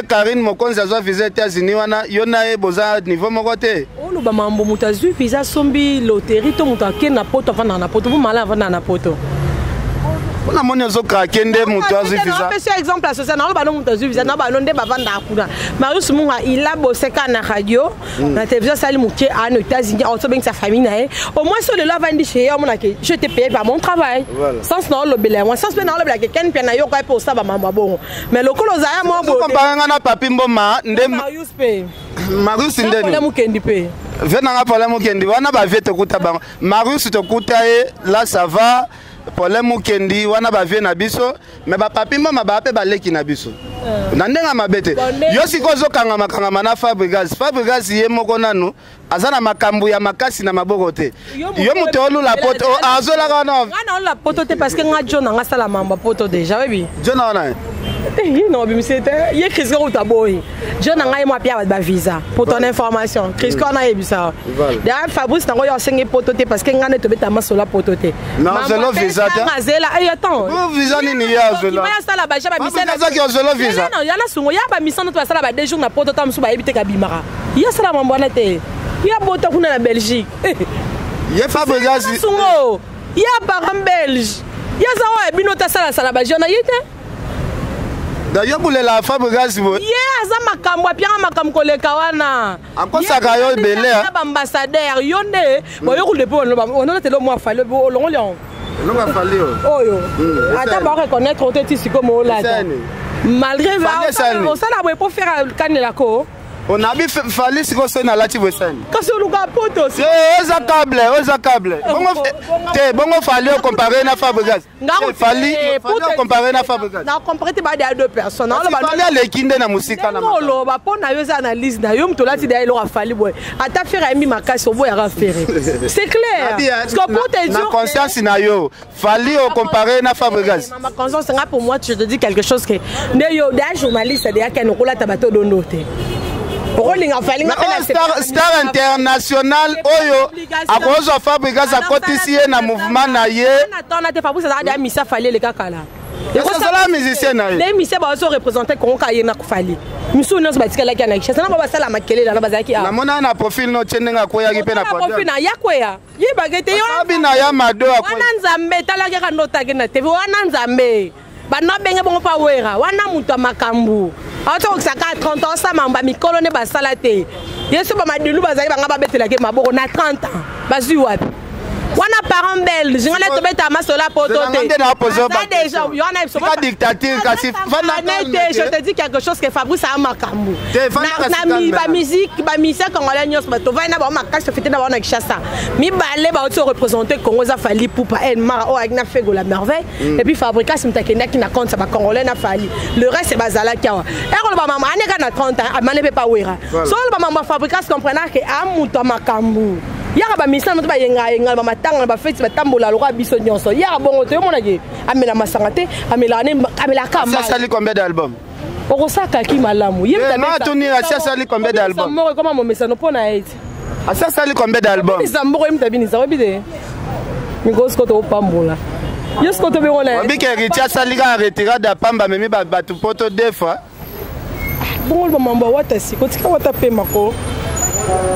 Karine Mokonzi azwa visa États-Unis wana, yo na ye boza niveau moko te. Oloba mambo, moto azwi visa, asombi loterie to moto akende na poto, avandaka na poto, po mala avandaka na poto. Mpona moni ozokrake nde moto azwi visa. Apesi exemple social, naoloba no moto azwi visa na bano nde bavandaka kuna. Marius Munga, il a bossé kaka na radio, na télévision, asali moke ano États-Unis, aotobengisa famille na ye. Au moins so lelo avandi chez ye, omonake je te payé par mon travail. Sens na olobela yango, sens mpe na olobelaka ken mpe na yoka ye mpe osala bamambo ya bongo, mais lokola ozala mwa bocompare nga na Papi Mboma nde. Marius mpe. Marius ndeni. Mokendi mpe. Ve nanga Paulin Mokendi wana, bavie tokuta bango. Marius tokuta ye, là ça va. Paulin Mokendi wana, bavie na biso, mais bapapi Mboma baa mpe baleki na biso na ndenge ya mabe te. Yo sikoyo ozokangama kangama na Fabrigas. Fabrigas ye moko nanu aza na makambo ya makasi na maboko te. Yo moto olula poto, azolaka wana. Nga na olula poto te, parce que nga jo na nga asala mambo ya poto déjà, oyebi. Jo na wana. Ye na obimisi te, ye Kristo kuta boyi. Jo na ngai mwa pia bato bavisa, pour ton information, Kristo wana ayebisa. D'ailleurs Fabrice nango yo asengi poto te, parce que ngai nde tobeta masolo ya poto te. Nazelo visa te. Azela, eh, attends. Visa nini ye azela? Asala baja bamisana, azaki ozelo visa. Yana sungo ya bamisana to basala ba 2 jours na poto, ta mosusu bayebi te kabimaka. Ye asala mambo wana te, ye abota kuna na Belgique. Ye Fabrigas. Sungo ye parent belge, ye aza oyo bino te, asalasala bajeune na ye te. D'ailleurs bulela Fabrigas boye. Ye aza makambo, apianga makambo koleka wana. Akosaka yo ebele. Baambassadeur yo nde boyokude mpe onolatela mwa Fally, olongoli yango. Eloko afali. Oyo ata bareconnaître te ti sikoyo moolata, malgré osala boye po faire kanelako. Onabi Fally sikoyo, soki nalati boye esani. Kasi oluka poto. Te, eza câble, eza câble bongo te. Bongo Fally ocompare na Fabrigas? Fally ocompare na Fabrigas? Na compare te, bade ya deux personnes. Fally aleki nde na mosika na oloba mpo na yo eza analyse na yo. Moto olati deya eloko afali boye, ata Ferre ayembi makasi, oboyaka Ferre, c'est clair. Parce que pour te dire, na conscience na yo, Fally ocompare na Fabrigas? Ma conscience nga, pour moi, je te dis quelque chose que nde yo deya journaliste, deya kene okolata bato odondo te, okolinga Fally nga. Mpe star international oyo akozwa Fabrigas, akotisi ye na mouvement na ye. Tona te, Fabrice azalaka deya misa, Fally eleka kala. Ezala musicien na ye. Nde musicien bazo représente Kongo ka ye na Fally. Misusu nyonso batikalaki na Kinshasa, nango basala makelele wana bazalaki. Namona na profil no tie ndenge akweyaki mpe na profil na ya kweya, yebake te. Abi na ya mado. Wana Nzambe, talaki kaka ndo otaki na TV wana. Nzambe banda obenge bongo mpa wera wana, moto ya makambo aotokokisa kaka 30 ans, osala mambo ya mikolo nde basala te. Ye so bamadilu bazali banga babetelaki maboko na 30 ans, bazwi wapi wana? Parent belge, nga nde tobeta masolo ya poto te. Dictature kasi. Te, je te dis quelque chose que Fabrice aya makambo na bamusique, bamusicien congolais nyonso tovai na bango makasi, tofete na bango na Kinshasa. Mibale bauti oreprésente Congo eza Fally Ipupa, El Mara oyo ayaki na Fego la Merveille, et puis Fabricas, moto akendaki na compte ya bacongolais na Fally. Le reste bazalaki awa. Ekoloba mama aneka na 30 ans, amane mpe pawera. So oloba mama Fabricas, comprena ke a moto ya makambo yaka. Bamisana moto bayengayenga bamatanga na bafeti, batambola lokola biso nyonso, yaka bongo te. Omonaki amela masanga te, amelaka. Asali combien d'album? Okosakaki malamu. Atuni, asi asali combien d'album? Moko ekoma momesano mpo na ye ti. Asi asali combien d'album? Bisa mboko ye mutu abinisa, oyebi te mikolo sikoyo tokopambola ye, sikoyo tobengo na. Obiki Héritier asali kaka retirade ya pamba, amemi bato poto deux fois. Bongo bamambo ya wata, siko tika wata pemako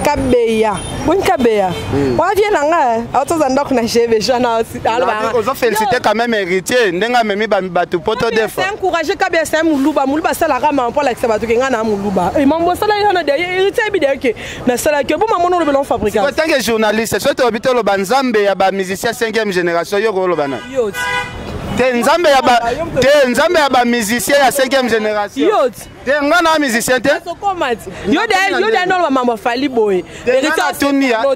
kabeya boni kabeya wana vie na nga aotoza ndako na gebe jana. Ozo félicité quand même Héritier ndenge amemi bato poto deux fois. C'est encouragé. Kabeya, c'est moluba. Moluba asalaka mama mpo alakisa bato ke nga na moluba. Mambo asala ye wana, Héritier ayebi deya ke nasalaki bo mama nolobela fabricant. En tant que journaliste, soki tolobi, toloba Nzambe ya bamusicien 5e génération, yo koloba na yo te? Nzambe ya ba te, Nzambe ya bamusicien ya 5e génération. Yo te, nga na musicien te. Okoma ti yo de, yo de ndolo mambo Fally boye, Héritier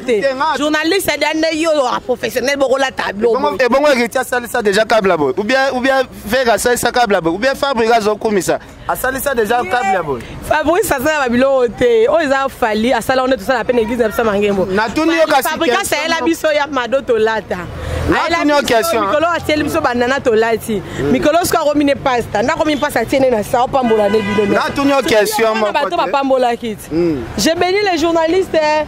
te, journaliste de nde yo professionnel bokolata biloko. Ebongo Héritier asalisa déjà câble boye, ou bien Ferre asalisa câble boye, ou bien Fabrice azokumisa asalisa déjà câble boye? Fabrice asala babiloko te oyo eza Fally asala wana. Tosala mpe na église na biso Mangembo. Natuni yo kasi. Fabrice ayela biso ya mado tolata. Natuni yo question. Mikolo atieli biso banana tolati. Mikolo soki akomi ne pasta, ndakomi mpasi, atie ne na sa opambola ne bino. Natuni yo question moko. Bato bapambolaki ti. Je bénis les journalistes.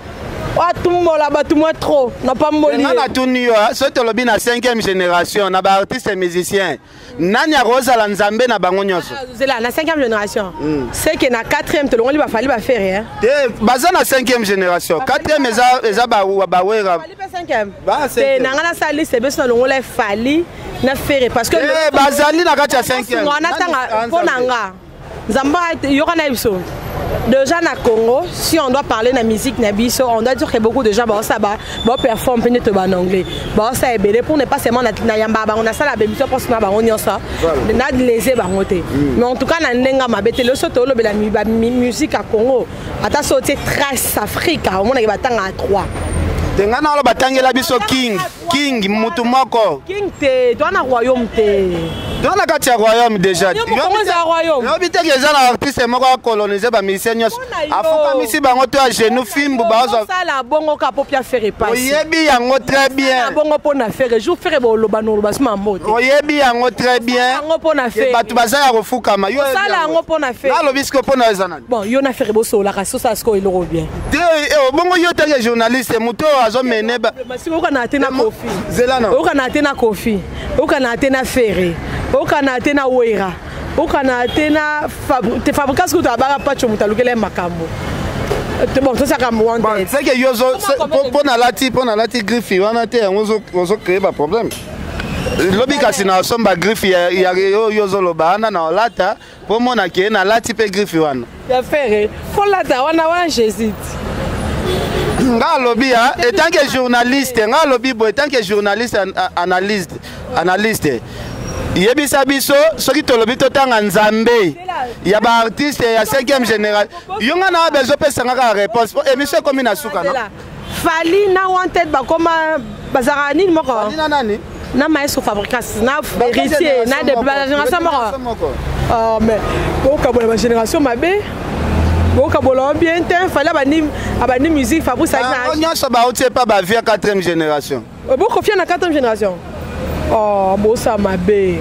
Atumbola bato mwa trop, napamboli. Nga natuni yo, soki tolobi na 5e génération na baartiste musicien, nani akozala nzambe na bango nyonso? Zela, na 5e génération, c'est que na 4e tolongoli baFally, baFerre. Te, baza na 5e génération. 4e eza baWerra. Fally mpe 5e te. Na nga nasala liste beso, nalongola Fally na Ferre parce que bazali na kati ya 5e. Natanga mpo na nga nzambe yoka na biso. Déjà na Congo, si on doit parler na musique na biso, on doit dire que beaucoup de gens baosa ba baperforme mpe neti ba en anglais, baosa ebele, pour ne pas seulement na yamba bango, nasala bémission mposo na bango nyonso, na lese bango te. Mais en tout cas, na ndenge mabe te, loso tolobela musique ya Congo, ata so otie Trace Afrique, omonaki batanga ya 3. Te, ngai na olo batangela biso king, king mutu moko. King te, toa na royaume te. Toa na kati ya royaume déjà. Congo eza royaume. Yobi teke eza na artiste moko akolonize bamusicien nyonso, afukamisi bango to ya genou, fimbu bazwa. Osala bongo ka po pia Ferre pasi. Oyebi yango très bien. Bongo mpo na Ferre, jour Ferre boloba noloba sima mbo te. Oyebi yango très bien. Yango mpo na Ferre. Bato baza ya kofukama. Osala yango mpo na Ferre. Nalobi siko mpo na eza nani? Bon, yo na Ferre bosololaka, sosala sikoyo eloko bien. Te, bongo yo teke journaliste, moto oyo azomene. Okana te na Kofi. Zela na. Okana te na Kofi, okana te na Ferre, okana te na Wera, okana te na te Fabregas. Kutu abaka pacho, moto alukela ye makambo. Bon, tosaka. Seke yo mpo nalati griffe wana te, yango ozocrée baproblème lobi. Kasi na osomba griffe ya oyo ozoloba wana, na olata mpo mona ke nalati mpe griffe wana. Ya Ferre, folata wana wana, j'hésite. Nga alobi ya etant que journaliste, nga alobi boye, etant que journaliste analyste, yebisa biso soki tolobi totanga nzambe ya baartiste ya 5e général, yo nga na bezo opesanga kaka réponse po émission ekomi na suka, no? Fally na Wanted bakoma bazalaka nini moko? Fally na nani? Na maestro Fabregas na Héritier na bagénération moko. Mais bokabola bagénération mabe, bokabola bien te. Fally abandi musique, Fabrice. Nyonso bauti epa bavie 4e génération. Bokofia na 4e génération, oh, bosa mabe,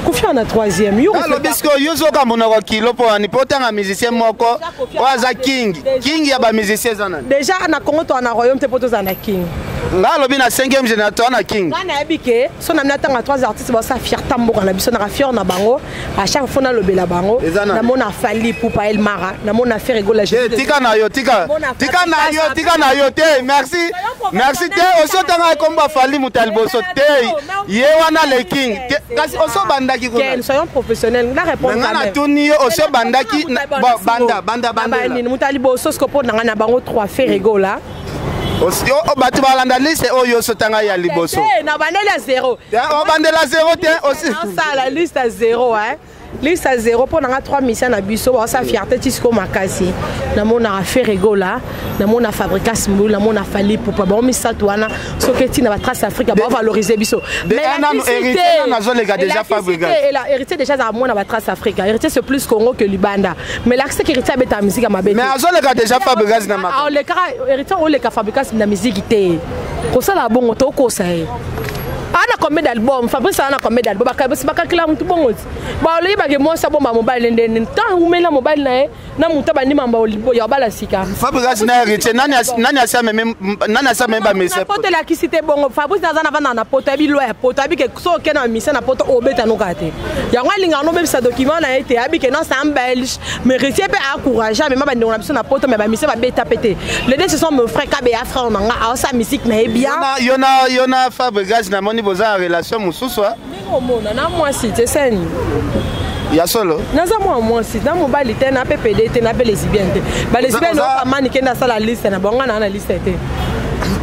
kofia na 3e. Yo alobi sikoyo, yo ozoka monoko kilo mpo wani mpo otanga musicien moko oyo aza king, king ya bamusicien eza nani? Déjà na Congo toa na royaume te mpo tozala na king. Nga alobi na 5e génération toa na king. Nga nayebi ke so na natanga trois artistes baosa fierté mboka na biso, naka fier na bango. À chaque fois nalobela bango, namona Fally Ipupa El Mara, namona Ferre Gola. Tika na yo, tika, tika na yo, tika na yo te. Merci, merci te. Osi otanga ekombo Fally, moto ya liboso te, ye wana le king. Kasi osi obandaki? Kuna soyons professionnels, na répondre. Nga natuni yo, osi obandaki? Bon, banda, banda, banda. Moto ya liboso siko mpo nanga na bango 3, Ferre Gola. Bato balanda liste oyo osotanga ya liboso. Na bandeli ya zéro. Obandela zéro te osi. Osala liste ya zéro, hein. Liste ya zéro mpo nanga 3 mission na biso baosa fierté ti sikoyo makasi. Namonaka Ferre Gola, namona Fabregas Mbulu, namona Fally Ipupa. Bango misato wana, soki etina batrace Afrique, baovalorize biso. Héritier déjà azala mwana batrace Afrique. Héritier, c'est plus Congo que libanda, mais lakisi ke Héritier abeta musique ya mabe. Mais azoleka déjà Fabregas na makambo. Héritier oleka Fabregas na musique te. Kosala bongo, tokosa ye. Ana combien d'album Fabrice? Ana combien d'album? Bakakila mutu bongo ti baloyebake mwasi abomba mobali ndende ntan umela mobali na ye na motu abandi mamba ya obala sika. Fabregas na Héritier, nani asi amemi, nani asi amemi bamise? Poto elakisi te bongo. Fabrice aza na vanda na poto, ayebi loi ya poto, ayebi ke so okende na mission na poto, obeta noka te. Yango alingaka nobebisa document na ye te. Ayebi ke non, c'est un Belge. Mais Héritier mpe aencourage, amema bandeko na biso na poto, mais bamise babeta mpe te. Les deux, ce sont mes frères. Kabe ya frère na nga, aosa musique na ye bien. Yo na Fabregas, namoni boza na relation mosusu. Ndenge omona na mwasi te seni. Ya solo? Naza mwa mwasi na mobali te, na mpe pédé te, na mpe lesbienne te. Balesbienne okamani kende asala liste na bango, na liste te.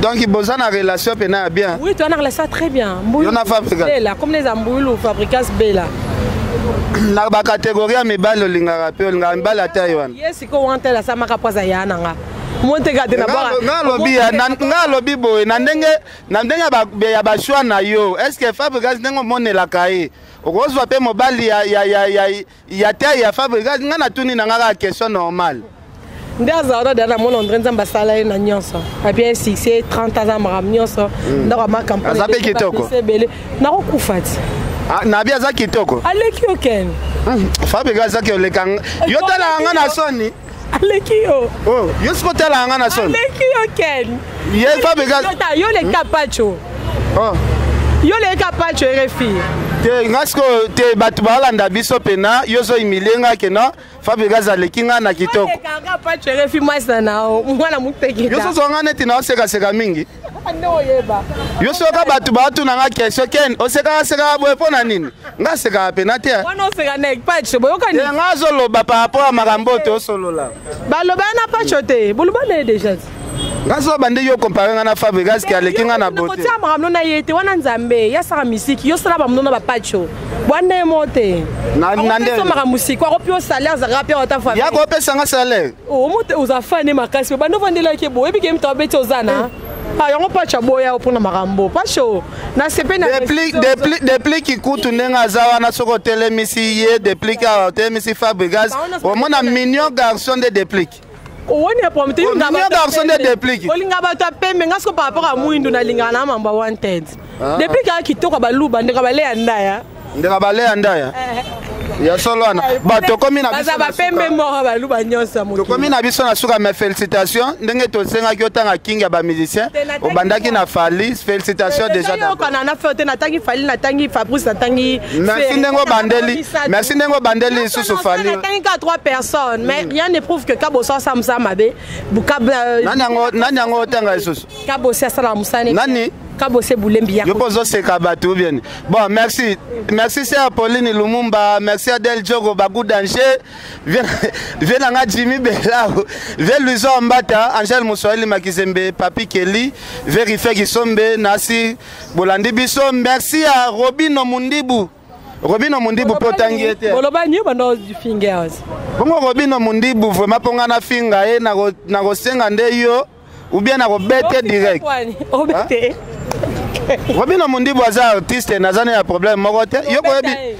Donc boza na relation mpena ya bien? Oui, toza na relation très bien. Yo na Fabregas? Bela comme les Ambuyulu, Fabregas Bela. Na bacatégorie ya mibali, olingaka mpe, olingaka mibali ata ye wana? Ye sikoyo wana asamaka po aza ya na nga monteka te. Nga alobi boye, na ndenge ya bachoix na yo, est ce que Fabregas, ndenge omonelaka ye, okozwa mpe mobali ya te ya Fabregas? Nga natuni na nga kaka question normale. Nde azala na deya namona André, Nzambe asala ye na nyonso, apie succès 30 aza makambo nyonso, ndako ya makambo. Aza mpe kitoko. Ebele nakokufa ti. Nabi aza kitoko. Aleki yo, Ken. Fabregas azaki oleka yo, talaka nga na soni. Aleki yo. Oh, yo siko tala nga na soni. Aleki yo Ken. Ye Fabregas. Yo leka Pacho. Oh. Yo leka Pacho RFI. Te nga siko te bato balanda biso pena yo zo humilie nga ke non Fabregas aleki nga na kitoko. Yo Pacho RFI mwasa na mwana muteketa. Yo sozo nga neti na oseka seka mingi. Yo soka bato batuna nga question Ken osekaka sekaka boye mpo na nini nga asekaka pena te. Wana oseka na Pacho boyokani. Te nga azoloba par rapport ya makambo oyo tosolola. Baloba na Pacho te boloba na ye déjà. Nga zoba nde yo compare nga na Fabregas ki aleki nga na beauté. Kotia makambo na ye te wana Nzambe ya saka misiki yo sala bamono na bapacho. Bwana ye mo te. Na na nde. Makambo musiki akopi yo salaire azalaka mpe ata fa. Ya kopesa nga salaire. Omo te oza fane makasi bando vandelaki boye oyebi ke moto abeti oza na. Ah, yango pacho aboya mpona makambo pacho nasepe na Deplick kutu ndenge aza wana soki otelemisi ye Deplick awa otelemisi Fabregas omona mignon garçon de Deplick. Owoni ya problème te. Mignon garçon de Deplick. Olinga bato ya pembe nga siko par rapport à mwindu nalingaka na mambo ya wanted. Deplick aya kitoko baluba ndeka baleya ndaya. Ndeka baleya ndaya. Ya solo wana ba tokomi na biso baza bapembe moko baluba nyonso ya mokili. Tokomi na biso na suka, mais félicitations ndenge tosengaki otanga king ya bamusicien obandaki na Fally, félicitations déjà. Yokana na fe te natangi Fally, natangi Fabrice, natangi. Merci ndenge obandeli, merci ndenge obandeli lisusu Fally. Natangi ka trois personnes, mais rien ne prouve que Kaboso asala mosala mabe. Nani yango otanga lisusu? Kabose asala mosala. Nani? Kabose Bulembi. Yo pozo seka bato bien. Bon, merci. Merci c'est Apolline Lumumba, merci Adèle Djogo Bagou Danger. Viens viens nga Jimmy Belao, viens Luizo Mbata, Angèle Moussoeli Makizembe, Papi Kelly, Vérifier Kisombe, Nasi Bolandi biso. Merci à Robino Mundibu. Robino Mundibu potangi ete. Boloba ni bando fingers. Bongo Robino Mundibu vraiment ponga na finga ye na kosenga nde yo ou bien na kobete direct. Obete. Robino Mundibu aza artiste naza na ya problème moko te. Yo koyebi.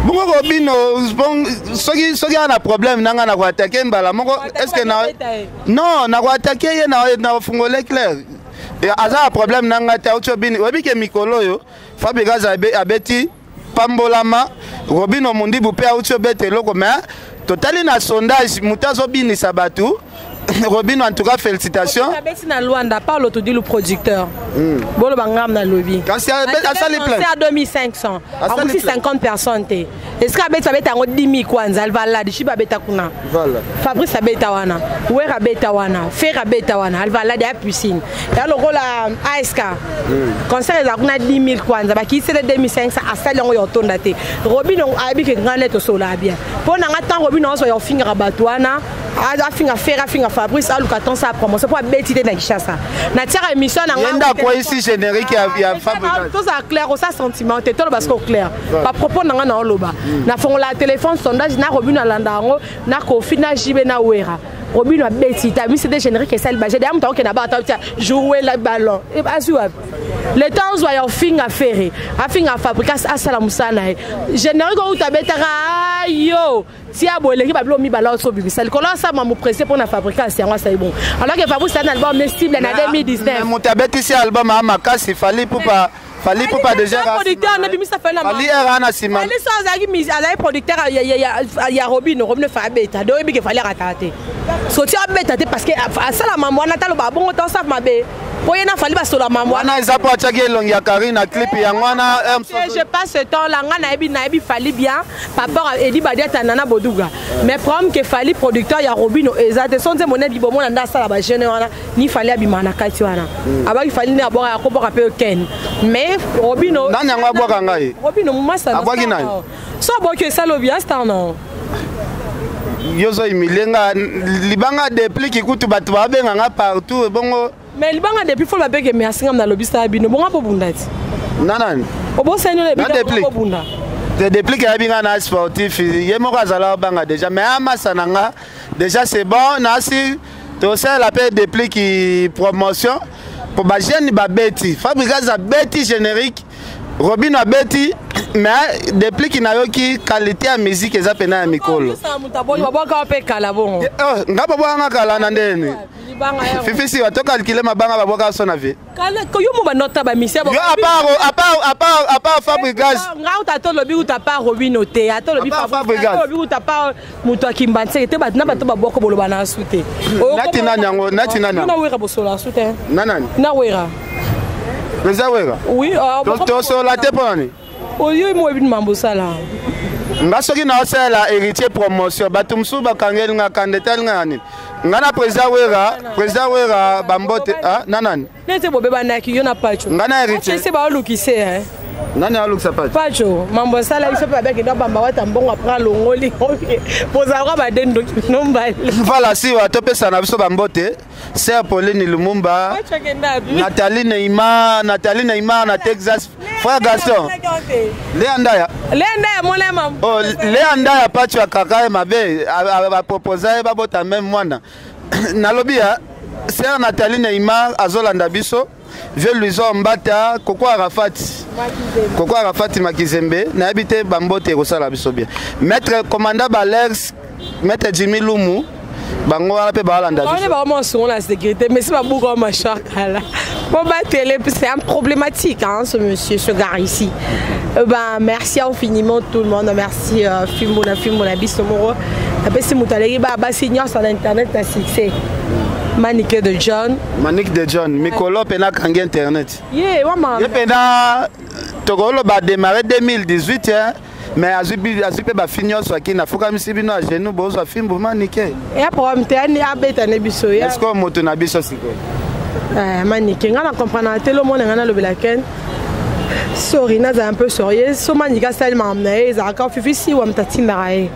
Bongo Robino bon soki soki ana problème nanga na ko attaquer mbala moko est-ce que na non na ko attaquer ye na na fungole clair. Aza na problème nanga te auto bini. Oyebi ke mikolo yo Fabregas abeti pambolama Robino Mundibu pe auti obeta eloko mais totali na sondage moto azobinisa bato. Robino, en tout cas félicitations. Abeti na Luanda par l'auto le producteur. Bolo bangam na lobby. Kasi asali plein. C'est à 2500. Akuti 50 personnes te. Est-ce que abeti abeta ngo 10 000 kwanza alva la di shiba abeta kuna. Voilà. Fabrice abeta wana, Wer abeta wana, Fer abeta wana, alva la di a piscine. Ya lokola ASK. Concert eza kuna 10 000 kwanza ba ki c'est 2500 asali ngo yo tonda te. Robino ayebi ke ngale to sola bien. Pona nga tant Robino azo yo finga bato wana. Afinga Fer, afinga Fabrice, aluka ton sa promotion pour abeti te na Kinshasa. Na tiara émission na nga. Yenda quoi ici générique ya Fabrice. Tout ça clair, ça sentiment te to parce que clair. Pas propos na nga na oloba. Na fongola téléphone sondage na Robino alanda ngo na Kofi na JB na Wera. Robino abeti ta mi c'était générique et ça le budget. D'ailleurs mutu na ba ta jouer le ballon. Et azua. Le temps zo ya finga Ferre, afinga Fabrice asala musana. Générique ou ta betaka yo. Si aboleki babilo mibala oso bibisa likolo asama mo pressé pour na fabrication yango asali bon alors que Fabrice a un album ne cible na 2019. Moto abetisi album a makasi Fally Ipupa, Fally Ipupa déjà producteur na bimisa Fally na Fally era na sima. Fally so azaki mis azaki producteur ya ya ya Robino, Robino fa abeta do yebi ke Fally akata te. So ti abeta te parce que asala mambo wana talo ba bongo tan saf mabe. Po ye na Fally basola mambo wana. Wana eza po atiaki elongi ya Karine na clip yango wana, Je passe ce temps là nga nayebi nayebi Fally bien par rapport à Edi Badiata Nana Boduga. Mais problème que Fally producteur ya Robino eza te sonze monnaie bi bomona nda sala ba jeune wana ni Fally abima na kati wana. Abaki Fally ne abora ya koboka pe Ken. Mais Robino Nani yango abwaka ngai? Robino mumasa na Abwaki nani? So aboki esalo bien star non. Yo zo humilie nga libanga Deplick kutu bato babenga nga partout bongo. Mais libanga depuis faut ba bege merci ngam na lobista bino bonga po bunda ti. Nanani? Obosani le Na bino Deplick. po bunda. Te Deplick ayebi nga na sportif, ye moko azala obanga déjà mais amasa na nga déjà c'est bon nasi tosala pe Deplick promotion po ba jeune ba beti. Fabregas a beti générique, Robino abeti mais Deplick nayoki qualité ya musique eza pena ya mikolo. Nga babwaka pe kala bongo. Oh, nga babwaka kala na ndeni. Fifi Siwa, tocalculer mabanga babwaka so na vie. Yo mo banota bamisia. Yo, à part Fabregas. Nga uta tolobi uta pa Robino te, atolobi. À part Fabregas. Tolobi uta pa moto akimba nseke te. Bato na bato babwaka, boloba na su te. Nati nani yango? Nati nani na yango? Wera, bosola su te. Na nani? Na Wera. Président Wera? Oui. Tosola te mpo nani? Oyo mo yebi mambo osala. Nga soki naosalela Héritier promotion, bato mosusu bakangeli nga kanda, etali nga ya nini? Nga na président Wera, président Wera bambote. Ah, na nani? Nete bobebanaki, yo na Pacho. Nga na Héritier. Se baolukise. Nani alukisa Pacho? Pacho, mambo asala biso mpe babekenda bamba wata mbongo, après alongoli. Bozalaka badendoki bino mbale. Voilà, Siwa, topesa na biso bambote, sœur Pauline Lumumba, Pacho akenda. Nathalie Neymar, Nathalie Neymar na Texas, frère Gaston, Lea Ndaya. Lenda ya mona mambo. Oh, Lea Ndaya, Pacho akaka ye mabe, baproposa ye babota même mwana. Nalobi ya sœur Nathalie Neymar azolanda biso, vieux Luison Mbata, Koko Arafat, Koko Arafat Makizembe, nayebi te, bambote ekosala biso bien. Maître commandant Balex, maître Jimmy Lumu, bango wana mpe baalanda On est biso. vraiment souvent la sécurité, mais c'est pas beaucoup ma là. Bon, bah, télé, c'est un problématique, hein, ce monsieur, ce gars ici. Ben, merci infiniment tout le monde. Merci, Fimbo, na Fimbo, na biso moro. Après, si Moutalegi, bah, bah, c'est sur l'internet, na succès. Manique de John. Manique de John, mikolo mpe nakangi internet. Yeah, maman. Ye mpena tokoloba démarré 2018, hein, mais azwi mpe bafi nyonso aki nafukamisi bino ya genou, bozwa fimbu Manike. Et problème, t'es un abeta ne biso. Est ce que moto na biso sikoyo? Manike, nga na comprendre te lo mona nga nalobela ken. Sorry, naza un peu sérieux. So Manike asali makambo na ye, ezalaka Fifi Siwa moto atindaka ye.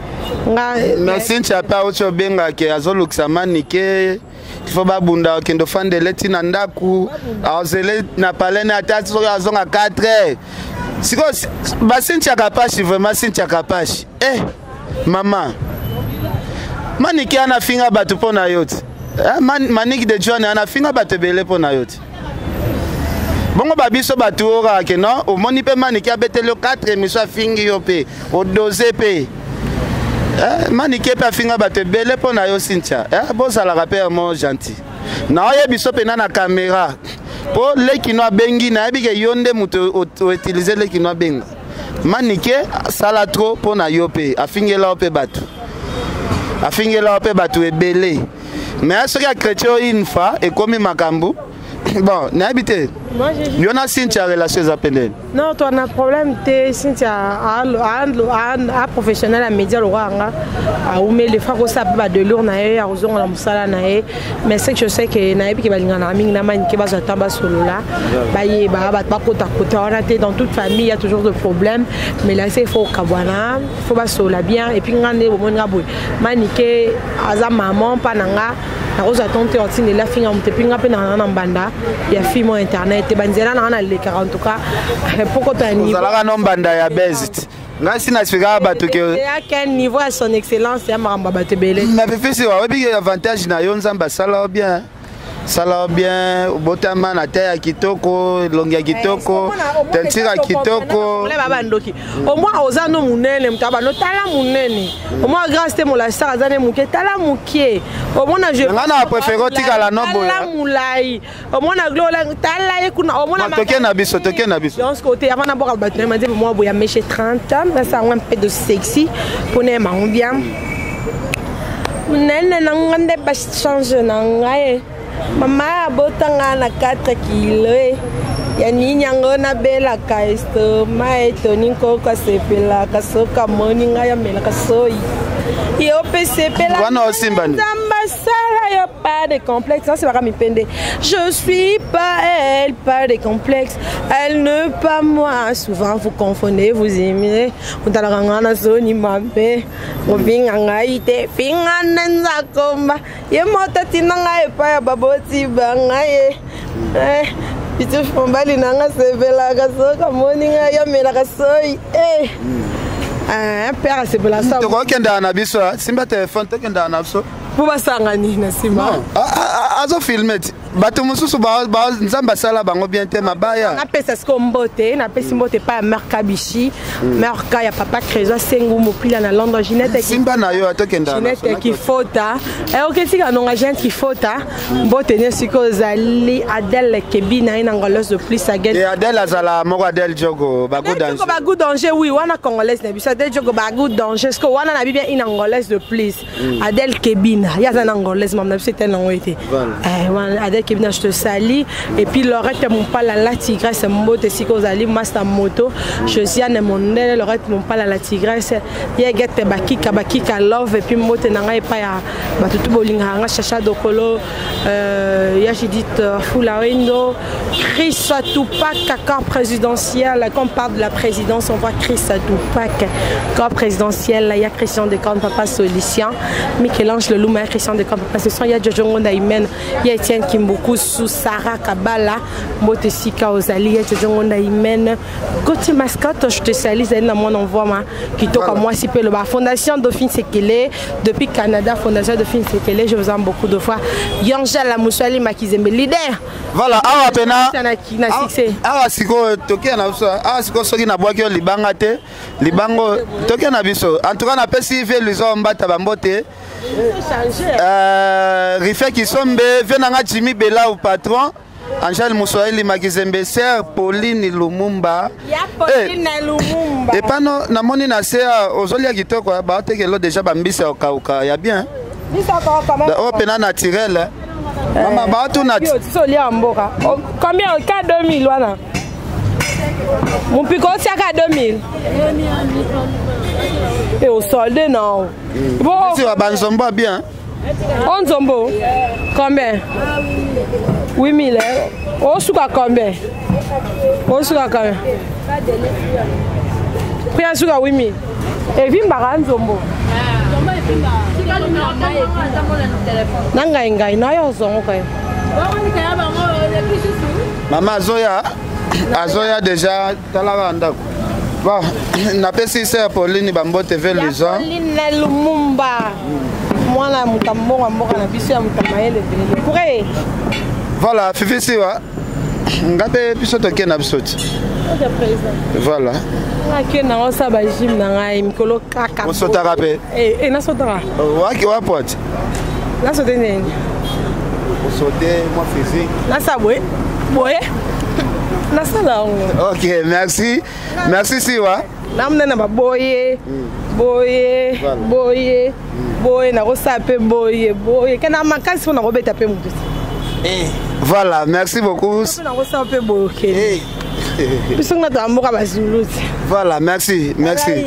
Nga Mais Cynthia mpe auti obengake, azolukisa Manike, ifo babunda, okende ofandele ntina ndako, azele na palene, ata soki azonga 4 heures. Sikoyo baCynthia Kapashi, vraiment Cynthia Kapashi, eh mama Manike ana finga bato mpo na yo te. Eh, Manike de John ana finga bato ebele mpo na yo te. Bongo babiso bato oyo kaka ke non, omoni mpe Manike abeteli yo 4 émission, afingi yo mpe odose mpe. Eh, Manike mpe afinga bato ebele mpo na yo Cynthia. Eh, bozalaka mpe mo gentil. Naoyebi so mpena na caméra mpo lekino abengi, nayebi ke yo nde moto outiliser lekino abenga Manike, asala trop mpo na yo mpe afingela yo mpe bato, afingela yo mpe bato ebele. Mais soki achrétien oyo une fois ekomi makambo, bon, nayebi te. Yo na Cynthia, relation eza pembeni? Non, toi na problème te. Cynthia a professionnel ya média lokwa yanga, aumeli fa kosala mpe badelour na ye, akozongola mosala na ye. Mais ce que je sais que nayebi ke balinganaka mingi na Manike, bazwa temps basolola, bayeba bato bakotakota wana te. Dans toute famille, il y a toujours de problèmes, mais là il faut okabwana, il faut basolola bien. Et puis nga nde bomoni nga boye, Manike aza maman mpa na nga, nakozwa ton te otindela finga moto. Et puis nga mpe na na mbanda ya film internet te, banzela na nga nalekaka en tout cas pokota ya niveau. Ozalaka no mbanda ya bese te. Ngai si naexplikaka bato ke Ya quel niveau ya son excellence ya makambo ya bato ebele. Mais Fifi, oyebi ke avantage na yo, Nzambe asala yo bien, sala yo bien, obotama na te ya kitoko, elongi ya kitoko, teinture ya kitoko. Bandoki omoi oza no monene, moto abano tala monene, omoi grâce te molasar aza ne moke, tala moke omona. Nga na préféré otikala no boye. Tala molai, omona glola, tala ye kuna, omona. Bon, toke na biso, toke na biso. Donc ce côté avant naboka bato na ye mwa boye ya mèche 30, nasala un peu de sexy mpona ye mango bien monene na nga nde bachange na ngai. Mama abotanga na 4 kilo e ya nini yango nabelaka estomac etoni, nkoko asepelaka soki amoni ngai, amelaka soi yo mpe sepela. Wana osimba nini? Nzambe asala yo pas de complexe. Ça c'est baka mipende. Je suis pas elle, pas de complexe, elle ne pas moi. Souvent vous confondez, vous aimez otalaka nga na soni mabe, kofinga ngai te, finga nde nzakomba ye moto atinda ngai epai ya baboti bangai ye. Eh, bitufu mobali na nga asepelaka soki amoni ngai, amelaka soi. Eh. Ah, père asepela sa. Tokokendaka na biso, ah. Simba telefone, tokendaka na biso. Mpo basangani na nsima. Azofilme ti bato mosusu Nzambe asala bango bien te, mabaya. Napesa sikoyo mbote, napesi mbote epai ya Mare Kabishi, Mare Ka ya papa Créso Sengu Mopila na Londres, Ginette. Simba na yo, atokenda. Ginette Kifota, oketika nonga Ginette Kifota, mbote ne sikoyo ozali. Adèle Kebi na ye na Angolaise de plus agel. E Adèle azala moko, Adèle Jogo bagu danger. Bagu danger, oui, wana congolaise na biso Adèle Jogo bagu danger. Sikoyo wana na bi bien une Angolaise de plus. Adèle Kebina, ye aza na Angolaise, mama na biso ete nango ete. Adèle Kebina, je te salue. Et puis Lorette Mompala la tigresse, mbote sikoyo ozali, master moto Josiane Mondele, Lorette Mompala la tigresse, ye gete bakika bakika love. Et puis mbote na ngai epai ya bato tu bolingaka nga, Chacha Dokolo, ya Judith Fulawendo, Chris Tupac, corps présidentiel. Quand on parle de la présidence, on voit Chris Tupac, corps présidentiel. Il y a Christian Decamp, papa Solicien, Michel-Ange Lelouma, Christian Decamp, papa Solicien, il y a Jojo Ngonda Imen, il y a Etienne Kimbukusu, Sarah Kabala, mbote sika ozali, il y a Jojo Ngonda Imen, Gauthier Mascotte, je te salue, Zali na mon envoi, ma, kitoko, moi, si peu le bas. Fondation Dauphine Sekele, depuis Canada, Fondation Dauphine Sekele, je vous aime beaucoup de fois. Yangela Moussali Makizembe, leader. Voilà, awa pena na succès. Awa sikoyo tokei na biso, awa sikoyo soki nabwaki yo libanga te, libango tokei na biso. En tout cas napesi vie Luison Mbata bambote, Rife Kisombe, vie nanga Jimmy Belau, patron Angèle Mouswahili Makizembe, sœur Pauline Lumumba. Ya Pauline Lumumba. Epano namoni na se ozolia kitoko, baotekelo déjà bambisi ya okauka ya bien. Oyo pena naturel, mama baotuna. Olia mboka combien? Ka 2000 wana mopiko otiaka 2000 e osolde nao. Bon, banzombo bien. Onzombo combien? 8000. Osuka combien? Osuka combien? Prix asuka 8000. Evimbaka nzombo na ngai ngai na yo ozongo kay. Mama azoya, azoya déjà, talaka ndako. Bon, napesi sœur Pauline bambote ve Luison. Pauline Lumumba, mwana ya moto mbongo ya mboka na biso, ya moto mayele ebele kure. Voilà, Fifi Siwa, nga mpe biso tokei na biso ti. Voilà. Nake nango osala bagym na ngai mikolo kaka. Osotaka mpe? Nasotaka. Waki wapote? Nasote nini? Osote mwa physique. Nasala boye boye, nasala yango. Ok, merci, merci Siwa. Namona na baboye boye boye boye, nakosala mpe boye boye ke na makasi mpo nakobeta mpe motu. Voilà, merci beaucoup. Nakosala mpe boye, okende biso nga toya mboka bazulu te. Voilà, merci, merci.